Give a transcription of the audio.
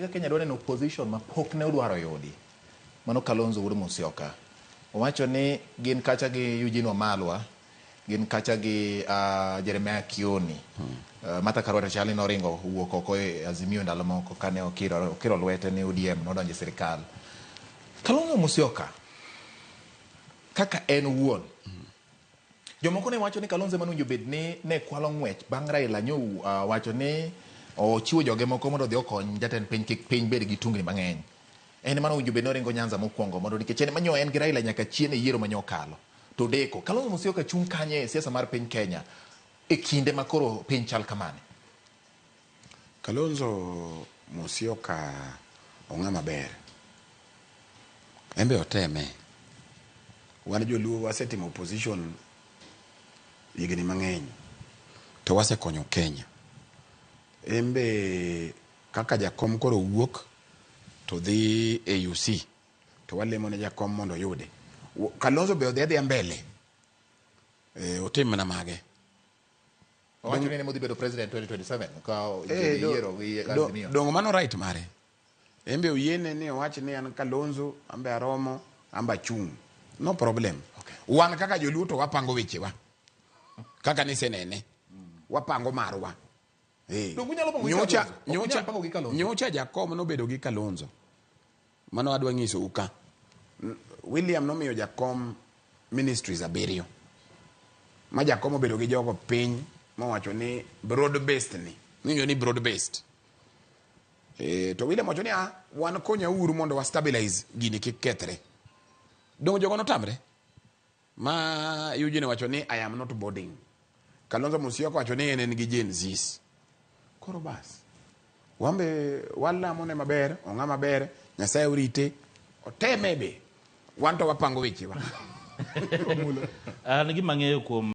Ka Kenya dwa neno opposition ma pok ne odwaro yudi. Mano Kalonzo wuod Musyoka. Owacho ni gin kacha gi Eugene Wamalwa, gin kacha gi Jeremiah Kioni. Martha Karua to chal ni noringo owuok oko e Azimio ndalo moko kane okiro, okiro lwete ni ODM nodonjo e sirikal. Kalonzo Musyoka kaka en owuon Jomoko ne wacho ni Kalonzo ema nowinjo bed ni ne kwalo ng'wech bang' Raila nyo uh, wacho ni ochiwo joge moko mondo odhi okony jatend piny kik piny bed gi tungni mang'eny. En ema nowinjo bed ni oringo Nyanza mokwongo mondo nikech en ema nyo en gi Raila nyaka chien e yiero ma nyo okalo. To odeko. Kalonzo Musyoka chung' kanye e siasa mar piny Kenya e kinde ma koro piny chal kamani? Kalonzo Musyoka ong'ama ber. En be oteme. Wan joluo wasetimo opposition higni mang'eny. To wasekonyo Kenya. En be kaka jakom koro wuok to dhi AUC to walemo ne jakom mondo oyude. Kalonzo be odhi adhiya mbele. E, otim mana mage. Owacho ni en ema odhi bedo president 2027 ka eh, yiero gi Azimio. Dongo mano right mare. En be oyiene ni owach ni an Kalonzo, an be aromo, an be achung'. No problem. Okay. Wan kaka joluo to wapango wechewa. Kaka nisenene. Wapango marwa. Eh. Donge unyalo pango gi Nyocha, Kalonzo? Ok unyal nyocha, pango gi Kalonzo. nyocha jakom nobedo gi Kalonzo. Mano adwa nyisou ka. William nomiyo jakom ministries abiriyo. Ma jakom obedo gi jogo piny mowacho ni broad based ni. Winjo ni broad based. E, to William wacho ni ah, wan konya uru mondo wa stabilize gini kik kethre. Donge jogo notamre? Ma Eugene wacho ni I am not boarding. Kalonzo Musyoka wacho ni en en gi Gen Zs. Koro bas. Wambe walamo ne maber, ong'a maber, Nyasaye orite, oteme be. Wan to wapango wechewa. An gima ang'eyo kuom